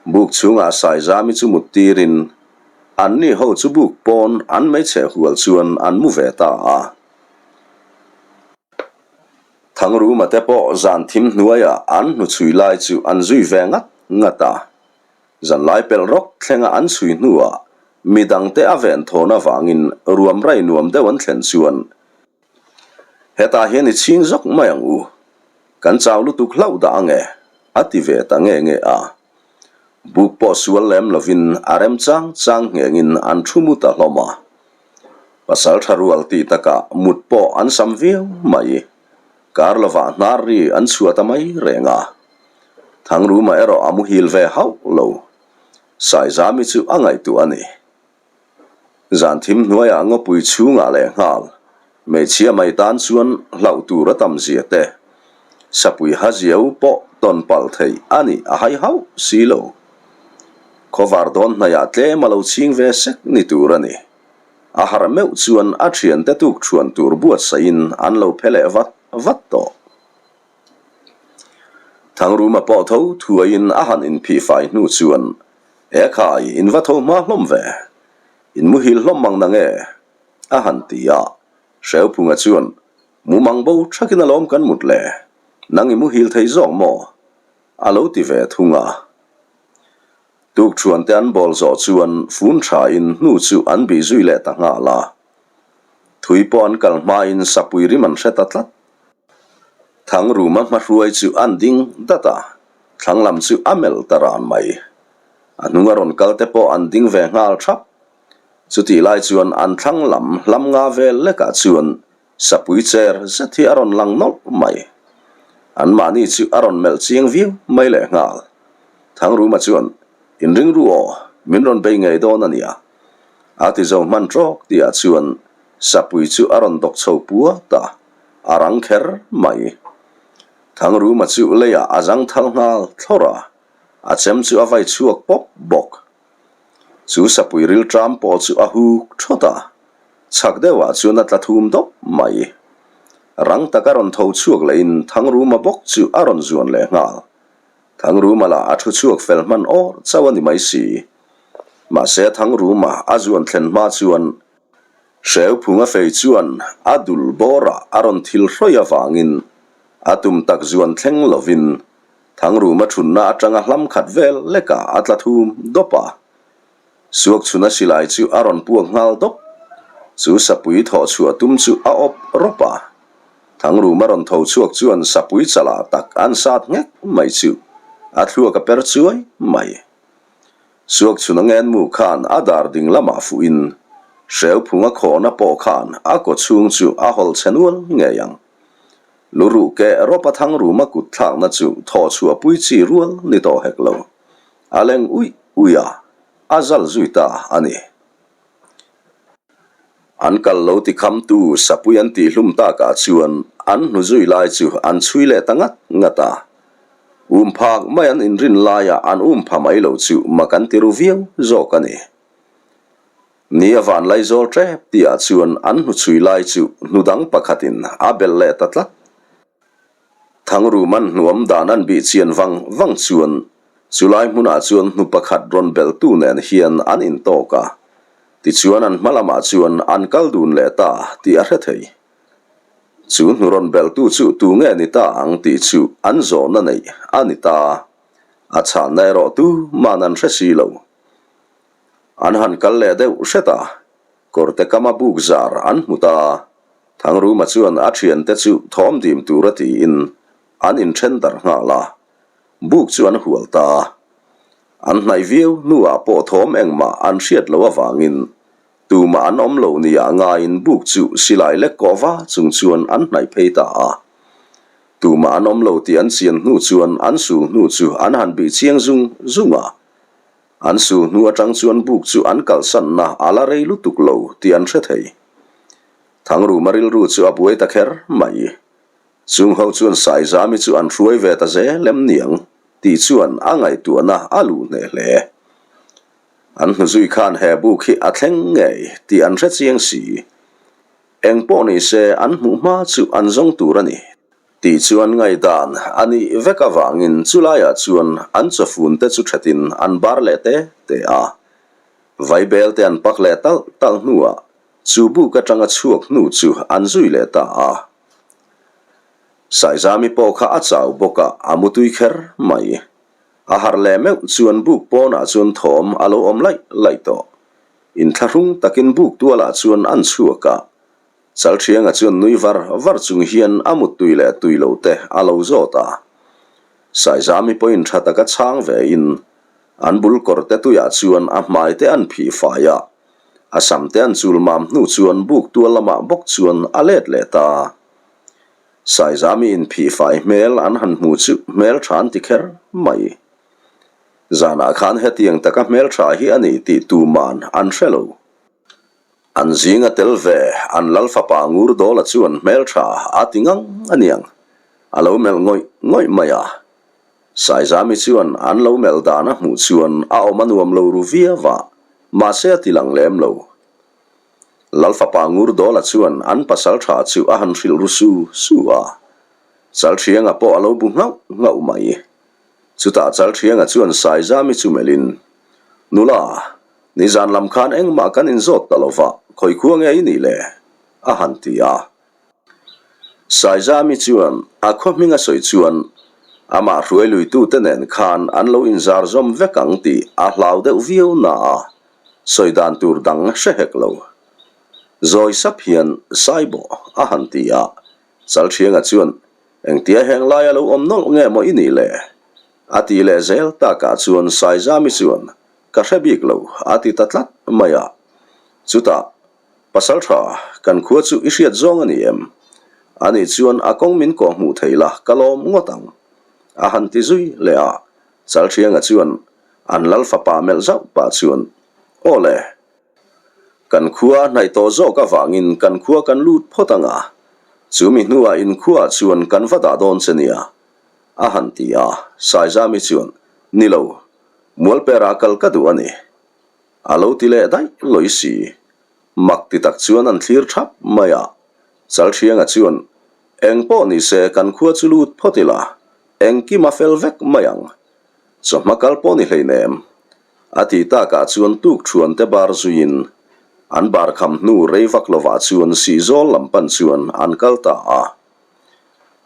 Buk chhungah Saizami chu mut tirin, anni ho chu buk pawn an hmeichhe hual chuan an mu ve ta a. Thangruma te pawh zan thim hnuaiah an hnuchhui lai chu an zui ve ngat ngat a. Zanlai pelh rawk thlenga an chhui hnuah midangte a ven thawn avangin ruam rai nuam deuh an thlen chuan hetah hian i chhing zawk mai ang u, kan chau lutuk hlauh dah ang e, a ti ve ta nge nge a. Buk pawh sual lem lovin a rem chang chang nghengin an thu mu ta hlawm a. Pasal tha rual tih takah mut pawh an sam viau mai. Kar lovah hnar ri an chhuah ta mai reng a. Thangruma erawh a muhil ve hauh lo. Saizami chu a ngaihtuah a ni. Zan thim hnuaiah ngawpui chhungah leh nghal, hmeichhia mai tan chuan hlauh tur a tam zia te, sapui haziau pawh tawn palh theih a nih a hai hauh si lo. Khawvar dawn hnaihah tlem a lo chhing ve sek ni tur a ni. A harh meuh chuan a thiante tuk thuan tur buatsaihin an lo phe leh vat vat tawh. Thangruma pawh tho thuaiin a han inphih fai hnu chuan, He khai, in va tho hma hlawm ve? In muhil hlawm mang na nge? a han ti a. Hreuphunga chuan, Mumang bo thakin alawm kan mut le, nang i muhil thei zawk maw? a lo ti ve thung a. Tukthuante an bawl zawh chuan fun thain hnu chu an bih zui leh ta nghal a. Thui pawh an kal hmain sapui rim an hre ta tlat. Thangruma hmahruai chu an ding dat a, thlang lam chu a melh ta ran mai. A hnunga rawn kal te pawh an ding ve nghal thap. Chutih lai chuan an thlang lam hlam nga vel lekah chuan sapui cher zet hi a rawn lang nawlh mai. Anmahni chu a rawn melh chiang viau mai lehnghal. Thangruma chuan, Inring ru aw, min rawn bei ngei dawn a nia. A ti zo hman trawk tihah chuan sapui chu a rawn dawk chho puat a, a rang kher mai. Thangruma chu leiah a zang thal nghal thlawrh a, a chem chu a vai chhuak pawp bawk. Chu sapui rilṭam pawh chu a huk thawt a, chhak deuhah chuan a tla thum dawp mai. Rang taka rawn tho chhuak lehin Thangruma bawk chu a rawn zuan leh nghal. Thangruma lah a thu chhuak fel hman awr chauh a ni mai si. Mahse Thangruma a zuan thlen hma chuan Hreuphunga fei chuan a dul bawrah a rawn thil hrawih avangin a tum tak zuan thleng lovin Thangruma thunna atanga hlam khat vel lekah a tla thum dawp a. Suakchhuna silai chu a rawn puak nghal dawp. Chu sapui thawh chhuah tum chu a awp rawp a. Thangruma rawn tho chhuak chuan sapui chalah tak an sat nghek mai chu a thluak a per chuai mai. Suakchhuna ngenmu khan a dar ding lamah fuhin Hreuphunga khawhna pawh khan a kaw chhung chu a hawlh chhe nual ngei ang. Luruh keh rawpa Thangruma kut thlakna chu thawh chhuah pui chi rual ni tawh hek lo. A leng uih uih a, a zal zui ta a ni. An kal lo ti khamtu sapui an tih hlum takah chuan an hnu zui lai chu an chhui leh ta ngat ngat a. Um phak mai an inrin laia an um pha mai lo chu mak an ti ru viau zawk a ni. Ni a van laizawl tep tihah chuan an hnu chhui lai chu hnu dang pakhatin a belh leh ta tlat. Thangruman hnuam dan an bih chian vang vang chuan chulai hmunah chuan hnu pakhat rawn belhtu nen hian an intawk a, tichuan an hma lamah chuan an kal dun leh ta tih a hre thei. Chu hnu rawn belhtu chu tu nge ni ta ang tih chu an zawhna neih a ni ta, a chhanna erawh tu man an hre si lo. An han kal leh deuh hret a, kawrte kama buk zar an hmu ta. Thangruma chuan a thiante chu thawm dim tura tiin an inthen darh nghal a, buk chu an hual ta. An hnaih viau hnuah pawh thawm engmah an hriat loh avangin tumah an awm lo nia ngaiin buk chu silai lek kawh va chung chuan an hnaih phei ta a. Tumah an awm lo tih an chian hnu chuan an sul hnu chu an han bih chiang zung zung a. An sul hnu atang chuan buk chu an kalsanna a la rei lutuk lo tih an hre thei. Thangruma rilru chu a buai ta kher mai. Chung ho chuan Saizami chu an hruai ve ta zel em niang tih chuan a ngaihtuahna a luh hneh hle. An hnuzui khan he buk hi a thleng ngei tih an hre chiang si. Eng pawh ni se an hmuh hma chu an zawng tur a ni tih chuan ngaihdan a nih vek avangin chulaiah chuan an chawfun te chu thatin an bar leh te te a. Vaibel te an pak leh talh talh hnuah Chu buk atanga chhuak hnu chu an zui leh ta a. Saizami pawh kha a chau bawk a, a mutui kher mai. A harh leh meuh chuan buk pawnah chuan thawm a lo awm laih laih tawh. Inthlahrung takin buk tualah chuan an chhuak a. Chalthianga chuan nui var var chung hian a muttui leh tui lo te a lo zawt a. Saizami pawhin tha taka chhang vein an bul kawrte tuiah chuan a hmai te an phih fai a. A sam te an chul mam hnu chuan buk tual lamah bawk chuan a let leh ta. Saizami inphih fai hmel an han hmu chu hmeltha an ti kher mai. Zanah khan hetiang taka hmeltha hi a ni tih tuman an hre lo. An zinga tel ve an lal fapa Ngurdawla chuan hmeltha a ti ngang a niang, a lo melh ngawih ngawih mai a. Saizami chuan an lo melh dan a hmuh chuan a awm a nuam lo ru viau a, mahse a ti lang lem lo. Lalfapa Ngurdawla chuan an pasal tha chu a han hrilh ru su su a, Chalthianga pawh a lo bu nghauh nghauh mai. Chutah Chalthianga chuan Saizami chu melhin, Nula, nizan lam khan engmah kan inzawt ta lova, khawi khua nge i nih le? a han ti a. Saizami chuan a khaw hming a sawi chuan amah hruai luitute nen khan an lo inzar zawm vek ang tih a hlau deuh viau na a, sawi dan tur dang hre hek lo. Zawi sap hian Saibawh a han ti a, Chalthianga chuan engtia heng laia lo awm nawlh nge maw i nih le? a ti leh zel takah chuan Saizami chuan. Ka hre bik lo, a ti ta tlat mai a. Chutah, Pasalṭha, kan khua chu i hriat zawng a ni em? Ani chuan a kawng min kawh hmuh thei la, ka lawm ngawt ang, a han ti zui leh a. Chalṭhianga chuan an lal fapa melh zauh pah chuan, Aw le, kan khua a hnaih tawh zawk avangin kan khua kan lut phawt ang a, chumi hnuah inkhuaah chuan kan va dah dawn che nia, a han ti a. Saizami chuan, Ni lo, Mualperah kal ka duh a ni. A lo ti leh daih lawi si. Mak ti tak chuan an thlir thap mai a. Chalṭhianga chuan, Eng pawh ni se kan khua chu lut phawt ila, engkim a fel vek mai ang. Chawhma kal pawh ni hleinem. A ti takah chuan tukṭhuan te bar zuiin an bar kham hnu rei vak lovah chuan Sihzawl lam pan chuan an kal ta a.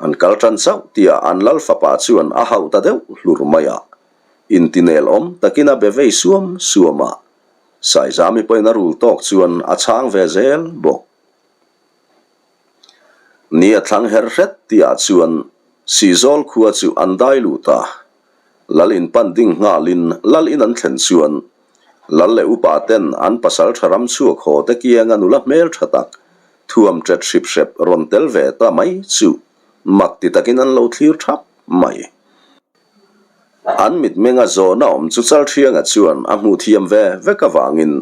An kal ṭan chauh tihah an lal fapa chuan a hauh ta deuh hlur mai a. Intinel awm takin a be vei suam suam a, Saizami pawhin a rul tawk chuan a chhang ve zel bawk. Ni a thlang her hret tihah chuan Sihzawl khua chu an dai lut a, Lal in pan ding nghalin Lal in an thlen chuan Lal leh upa ten an pasal tha ram chhuak haw te kianga nula hmel tha tak thuam ṭet hrip hrep rawn tel ve ta mai chu mak ti takin an lo thlir thap mai. An mitmenga zawhna awm chu Chalṭhianga chuan a hmuh thiam ve vek avangin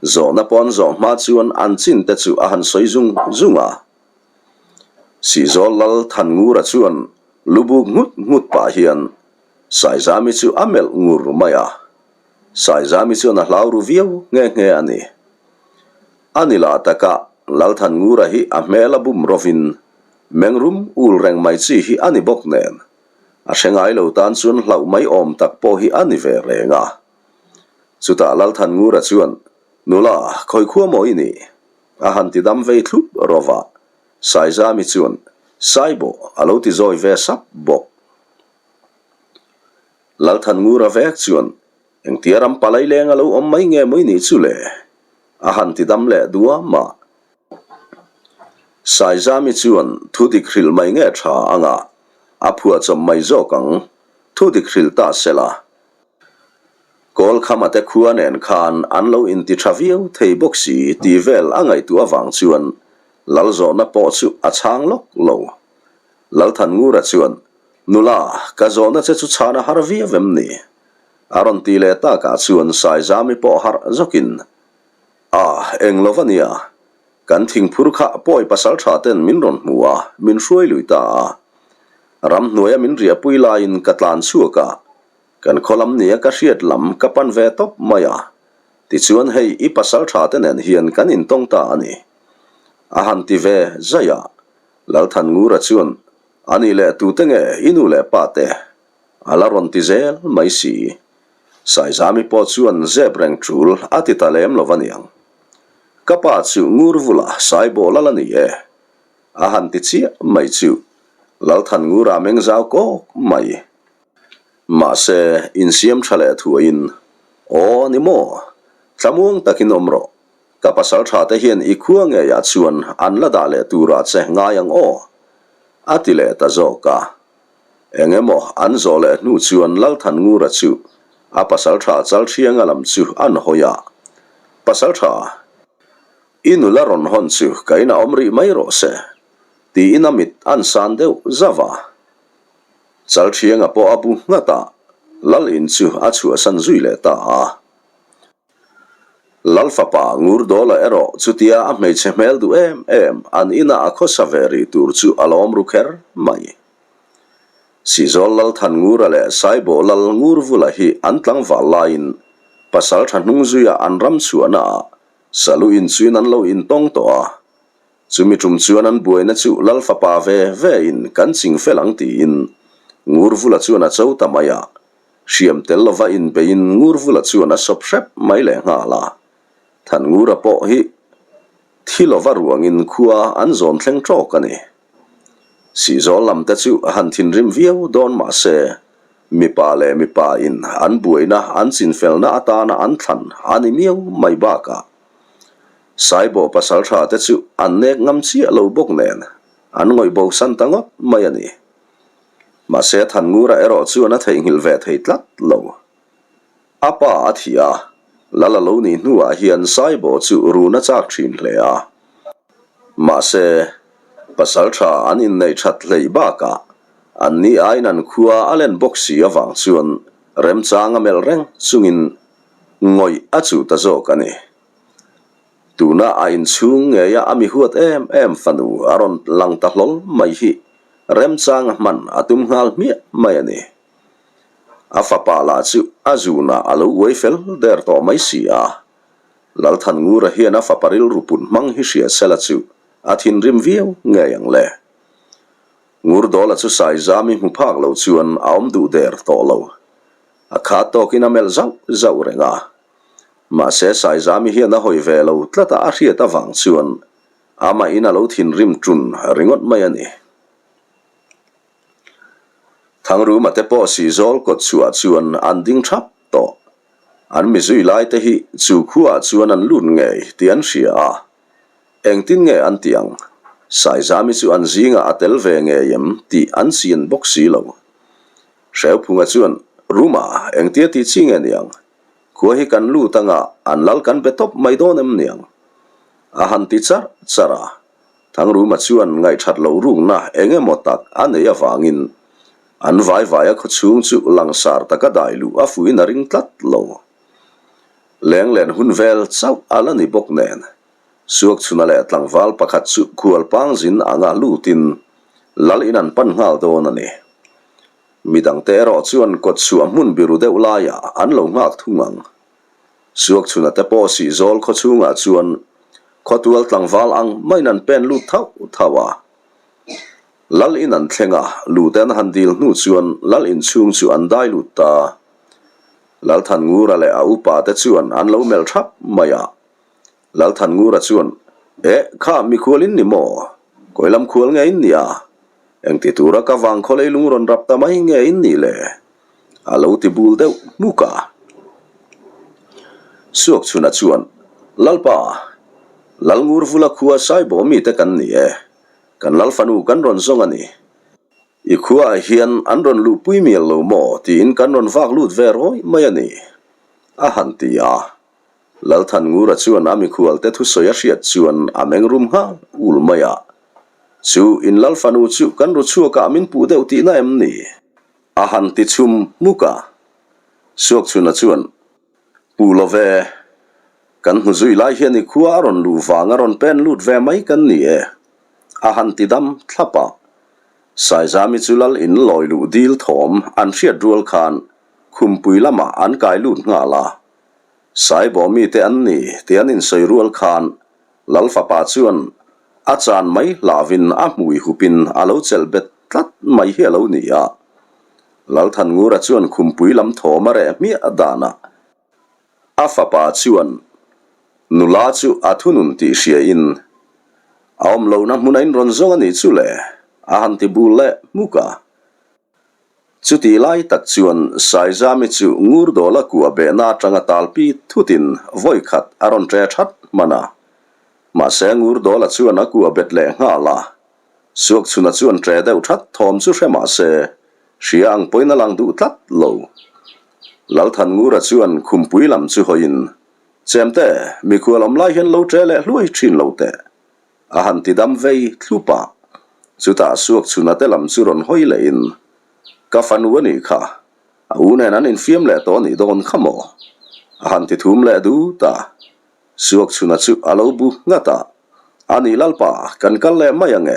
zawhna pawn zawh hma chuan an chin te chu a han sawi zung zung a. Sihzawl Lal Thanngura chuan lubuk nghut nghut pah hian Saizami chu a melh ngur mai a. Saizami chuan a hlau ru viau nghe nghe a ni. A ni lah taka Lal Thanngura hi a hmel a bum rovin mengrum ul reng mai chi hi a ni bawk nen. A hre ngai lo tan chuan hlauh mai awm tak pawh hi a ni ve reng a. Chutah Lalthanngura chuan, Nula, khawi khua maw i nih? A han ti dam vei thlup rawh va. Saizami chuan, Saibawh, a lo ti zawi ve sap bawk. Lalthanngura vek chuan, Engtia ram palai leng a lo awm mai nge maw i nih chu le? A han ti dam leh duam a. Saizami chuan thu dik hrilh mai nge tha anga a phuahchawm mai zawk ang, thu dik hrilh ta se la. Kawlkhama te khua nen khan an lo inti tha viau thei bawk si tih vel a ngaihtuah avang chuan Lalzawhna pawh chu a chhang lawk lo. Lalthanngura chuan, Nula, ka zawhna che chu chhan a har viau em ni? A rawn ti leh takah chuan Saizami pawh harh zawkin, A, eng lo va nia. Kan thingphur kha pawi pasal tha ten min rawn hmu a, min hruai lui ta a. Ramhnuaia min riahpui laiin ka tlan chhuak a, kan khaw lam nia ka hriat lam ka pan ve tawp mai a. Tichuan hei i pasal tha te nen hian kan intawng ta a ni. A han ti ve zaih a, Lalthanngura chuan, A nih leh tute nge i nu leh pa te? A la rawn ti zel mai si. Saizami pawh chuan zep reng tul a ti ta lem lo aniang. Ka pa chu ngur vula Saibawh lal a ni e. A han ti chiah mai chu Lalthan ngura meng zau kawk mai. Mahse, insiam tha leh thuaiin, Aw ni maw? Thlamuang takin awm rawh. Ka pasal tha te hian i khua ngeiah chuan an la dah leh turah che ngai ang aw. A ti leh ta zawk a. Eng emaw an zawh leh hnu chuan Lalthanngura chu a pasaltha Chalṭhianga lam chu an hawi a, Pasaltha, i nula rawn hawn chu ka inah awm rih mai rawh se, tiin a mit an san deuh zauh a. Chalṭhianga pawh a bu nghat a, Lal in chu a chhuahsan zui leh ta a. Lal fapa Ngurdawla erawh chutia a hmeichhe hmel duh em em an inah a khawsa ve rih tur chu a lawm ru kher mai. Sihzawl Lal Thanngura leh Saibawh Lal Ngurvula hi an tlangval laiin pasal tha hnung zuia an ram chhuahnaah salu inchuin an lo intawng tawh a. Chumi tum chuan an buaina chu Lal fapa ve ve in kan ching fel ang tiin Ngurvula chuan a cho ta mai a. Hriam tel lova inbeiin Ngurvula chuan a sawp hrep mai leh nghal a. Thanngura pawh hi thi lova ruangin khua an zawn thleng tawk a ni. Sihzawl lam te chu a han thinrim viau dawn mah se, mipa leh mipa in an buaina an chinfelna atana an thlan a ni miau mai bakah Saibawh pasaltha te chu an nek ngam chiah lo bawk nen an ngawih bosan ta ngawt mai a ni. Mahse Thanngura erawh chuan a theihnghilh ve thei tlat lo. A pa a thih a, lal a lo nih hnuah hian Saibaw chu run a chak thin hle a. Mahse, pasal tha an inneih that hleih bakah an ni aiin an khua a len bawk si avang chuan remchang a melh reng chungin ngawih a chuh ta zawk a ni. Tuna a inchhung ngeia a mi huat em em fanu a rawn lang ta hlawl mai hi remchang a hman a tum nghal hmiah mai a ni. A fapa lah chu a zunah a lo uai fel der tawh mai si a. Lalthanngura hian a fapa rilru put hmang hi hria sela chu a thinrim viau ngei ang le. Ngurdawla chu Saizami hmu phak lo chuan a awm duh der tawh lo. A khat tawkin a melh zauh zauh reng a. Mahse Saizami hian a hawi ve lo tlat a a hriat avang chuan amahin a lo thinrim ṭun ringawt mai a ni. Thangruma te pawh Sihzawl kawt chhuah chuan an ding thap tawh. An mizui lai te hi chu khuaah chuan an lut ngei tih an hria a. Engtin nge an tih ang? Saizami chu an zingah a tel ve ngei em tih an chian bawk si lo. Hreuphunga chuan, Ruma, engtia tih chi nge niang? Khua hi kan lut anga an lal kan be tawp mai dawn em niang? A han ti charh charh a. Thangruma chuan ngaihthat loh rukna eng emaw tak a neih avangin an vai vaia khawchhung chu langsar taka dai luh a fuhin a ring tlat lo. Lenglen hun vel chauh a la ni bawk nen, Suakchhuna leh tlangval pakhat chu khualpangzin anga lutin lal in an pan nghal dawn a ni. Midangte erawh chuan kawtchhuah hmun biru deuh laiah an lo nghak thung ang. Suakchhuna te pawh Sihzawl khaw chhungah chuan khawtual tlangval ang maiin an pen lut thauh thauh a. Lal in an thleng a, lute an han dil hnu chuan lal inchhung chu an dai lut ta. Lalthanngura leh a upa te chuan an lo melh thap mai a. Lalthanngura chuan, Eh, kha mikhual in ni maw? Kawilam khual nge in nia? Engti tura ka vang khaw leilung rawn rap ta mai nge in nih le? A lo ti bul deuh hmuk a. Suakchhuna chuan, Lalpa, Lalngurvula khua Saibawh mite kan ni e. Kan Lalfanu kan rawn zawng a ni. I khuaah hian an rawn luhpui mial lo maw tiin kan rawn vak lut ve rawih mai a ni, a han ti a. Lalthanngura chuan a mikhualte thusawi a hriat chuan a meng rum nghal ul mai a. Chu in Lalfanu chu kan ru chhuakah min puh deuh tihna em ni? A han ti chhum hmuk a. Suakchhuna chuan, Pu lo ve, kan hmu zui lai hian i khua a rawn luh vang a rawn pen lut ve mai kan ni e, a han ti dam thlap a. Saizami chu lal in lawi luh dil thawm an hriat rual khan khumpui lamah an kai lut nghal a. Saibawh mite an ni tih an insawi rual khan Lal fapa chuan a chan mai hlauhin a hmui hupin a lo chelh bet tlat mai hi a lo ni a. Lalthanngura chuan khumpui lam thawm a reh hmiah danah a fapa chuan nula chu a thunun tih hriain a awm lohna hmun a inrawn zawng a nih chu le a han ti bul leh hmuk a. Chutih lai tak chuan Saizami chu Ngurdawla kuah behna atanga talpi thutin vawi khat a rawn ṭe that hman a. Mahse Ngurdawla chuan a kuah bet leh nghal a. Suakchhuna chuan ṭe deuh that thawm chu hre mah se, hria ang pawhin a lang duh tlat lo. Lalthanngura chuan khumpui lam chu hawiin, Chemte, mikhual awm lai hian lo ṭe leh hluai ṭhin lo teh. A han ti dam vei thlup a, chutah Suakchhuna te lam chu rawn hawi lehin, Ka fanu a nih kha, a u nen an infiam leh tawh a nih dawn kha maw? A han ti thum leh dut a. Suakchhuna chu a lo bu nghat a, A nih Lalpa, kan kal leh mai ange.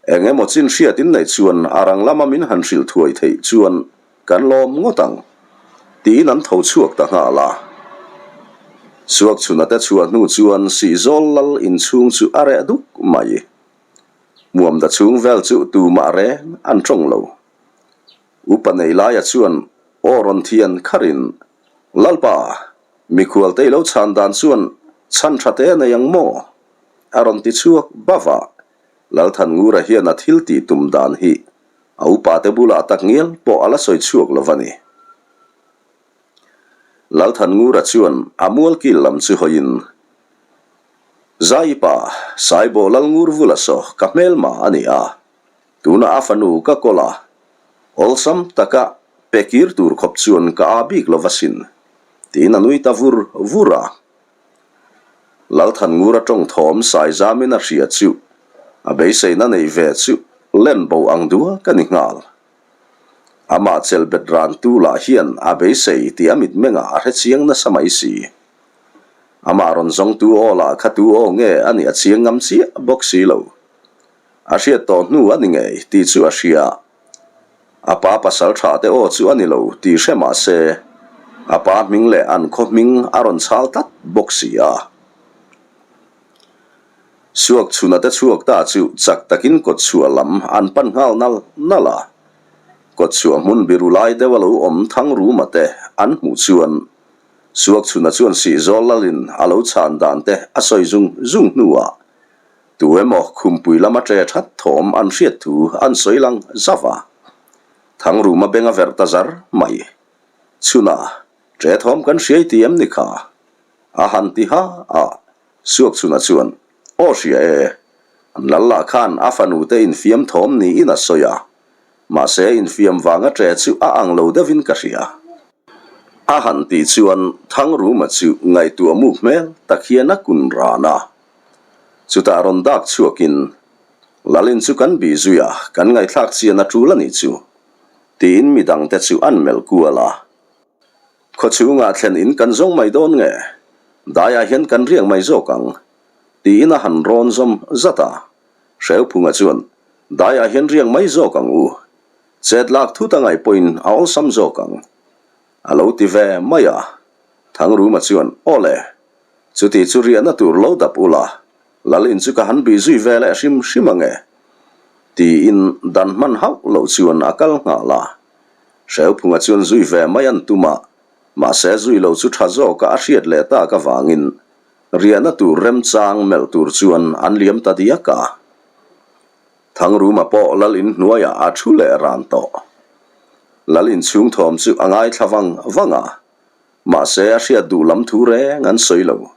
Eng emaw chin hriat in neih chuan a rang lama min han hrilh thuai theih chuan kan lawm ngawt ang, tiin an tho chhuak ta nghal a. Suakchhuna te chhuah hnu chuan Sihzawl lal inchhung chu a reh duk mai. Muamda chhung vel chu tumah reng an tawng lo. Upa nei laia chuan aw rawn thian kharin, Lalpa, mikhual te i lo chhan dan chuan chhan tha te nei ang maw? a rawn ti chhuak bava a. Lalthanngura hian a thil tih tum dan hi a upate bulah tak ngial pawh a la sawi chhuak lo va ni. Lalthanngura chuan a mualkil lam chu hawiin, Zaipa, Saibaw Lalngurvula saw ka hmelma a ni a, tunah a fanu ka kawl a, awlsam taka pe kir tur khawp chuan ka aa bik lo va sin. Tiin a nui ta vur vur a. Lalthanngura tawng thawm Saizamin a hria chu a beiseina neih ve chu len bo ang duak a ni nghal. Amah chelhbet rantu lah hian a beisei tih a mitmengah a hrechiang nasa mai si. Amah rawn zawngtu aw lah kha tu aw nge a nih a chiang ngam chiah bawk si lo. A hriat tawh hnu a ni ngei tih chu a hria. A pa pasal tha te aw chu a ni lo tih hre mah se, a pa hming leh an khaw hming a rawn chhal tlat bawk si a. Suak chhuna te chhuak ta chu chak takin kawtchhuah lam an pan nghal nal nal a. Kawtchhuah hmun biru lai deuh a lo awm thang ruma te an hmuh chuan Suak chhuna chuan sihzawl lalin a lo chhan dan te a sawi zung zung hnuah Tu emaw khumpui lama ṭe ṭhat thawm an hriat thu an sawi lang zauh a. Thangruma beng a verh ta zar mai. Chhunah, ṭe thawm kan hriai ti em ni kha? A han ti ha a, Suak chhunah chuan, Aw hria e, an lal lah khan a fanu te infiam thawm niin a sawi a, mahse infiam vanga ṭe chu a ang lo deuhin ka hria. A han tih chuan Thangruma chu ngaihtuah muk hmel tak hian a kun ran a. Chutah rawn dak chhuakin, Lalin chu kan bih zui a, kan ngaihthlak chian a tul a nih chu, tiin mi dangte chu an melh kual a. Khawchhungah thlen in kan zawng mai dawn nge? Daiah hian kan riak mai zawk ang, tiin a han rawn zawm zat a. Hreuphunga chuan, Daiah hian riak mai zawk ang u. Chet lak thut a ngaih pawhin a awlsam zawk ang, a lo ti ve mai a. Thangruma chuan, Aw le, Chuti chu riahna tur lo dap ula, Lal in chu ka han bih zui ve leh hrim hrim ang e, tiin dan hman hauh loh chuan a kal nghal a. Hreuphunga chuan zui ve mai an tum a, mahse zui lo chu tha zawka a hriat leh tak avangin riahna tur remchang melh tur chuan an liam ta diak a. Thangruma pawh Lal in hnuaiah a thu leh ran tawh. Lal in chhung thawm chu a ngaithla vang vang a, Mahse a hriat duh lam thu reng an sawi lo.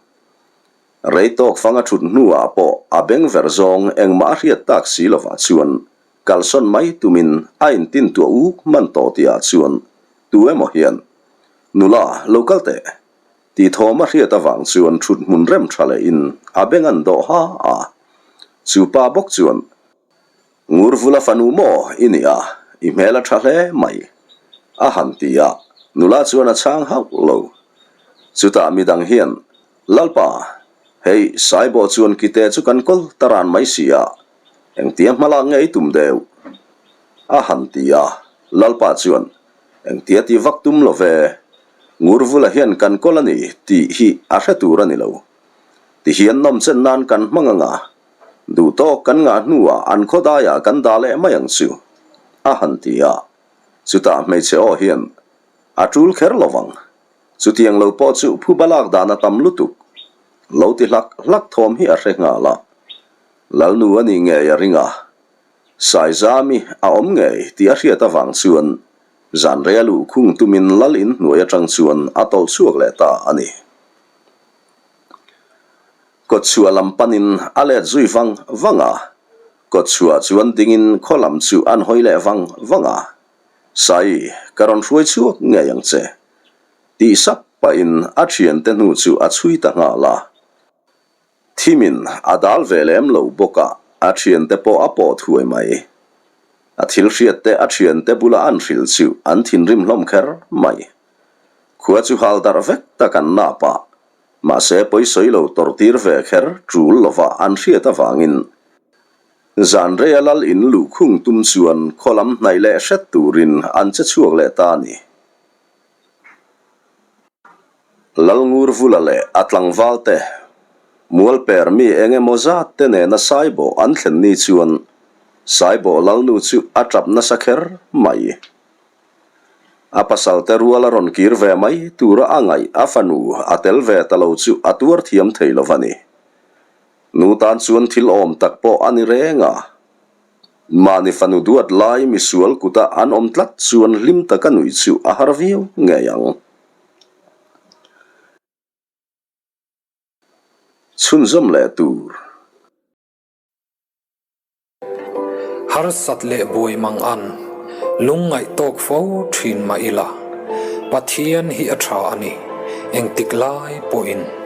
Rei tawk fang a thut hnuah pawh a beng ver zawng engmah a hriat tak si lovah chuan kalsawn mai tumin a intin tuah uk hman tawh tihah chuan tu emaw hian, Nula, lo kal teh! tih thawm a hriat avang chuan thut hmun rem tha lehin a beng an dawh ha a. Chu pa bawk chuan, Ngurvula fanu maw i nih a, i hmel a tha hle mai, a han ti a, nula chuan a chhang hauh lo. Chutah midang hian, Lalpa, hei Saibawh chuan kite chu kan kawl ta ran mai si a, engtia hmalak nge i tum deuh? a han ti a, Lalpa chuan, Engtia ti vak tum lo ve, Ngurvula hian kan kawl a ni tih hi a hre tur a ni lo. Tihian nawmchen nan kan hmang ang a, Duh tawk kan ngah hnuah an khawdaiah kan dah leh mai ang chu, a han ti a. Chutah hmeichhe aw hian, A tul kher lo vang. Chutiang lo pawh chu phuba lak dan a tam lutuk. Lo ti hlak hlak thawm hi a hre nghal a. Lalnu a nih ngei a ring a. Saizami a awm ngei tih a hriat avang chuan zanrei a luhkhung tumin lal in hnuai atang chuan a tawlh chhuak leh ta a ni. Kawtchhuah lam panin a let zui vang vang a, kawtchhuah chuan dingin khaw lam chu an hawi leh vang vang a, Sai, ka rawn hruai chhuak ngei ang che, tih sap pahin a thiante hnu chu a chhui ta nghal a. Thimin a dal ve lem lo bawk a, a thiante pawh a pawh thuai mai. A thil hriatte a thiante bula an hrilh chu an thinrim hlawm kher mai. Khua chu hal darh vek tak an nap a, Mahse pawisawi lo tawrhtir ve kher tul lova an hriat avangin zan reia lal in luhkhung tum chuan khaw lam hnaih leh hret turin an che chhuak leh ta a ni. Lalngurvula leh a tlangval te, Mualper mi eng emaw zat te nena Saibawh an thlen ni chuan Saibawh lalnu chu a tap nasa kher mai. A pasalte rual a rawn kir ve mai tura a ngaih a fanu a tel ve ta lo chu a tuar thiam thei lo va ni. Nu tan chuan thil awm tak pawh a ni reng a. Mahni fanu duat lai misual kuta an awm tlat chuan hlim taka nuih chu a har viau ngei ang. Chhunzawm leh tur. Harsat leh buai mang an lungngaih tawk fo thin mah ila, Pathian hi a tha a ni. Engtik lai pawhin.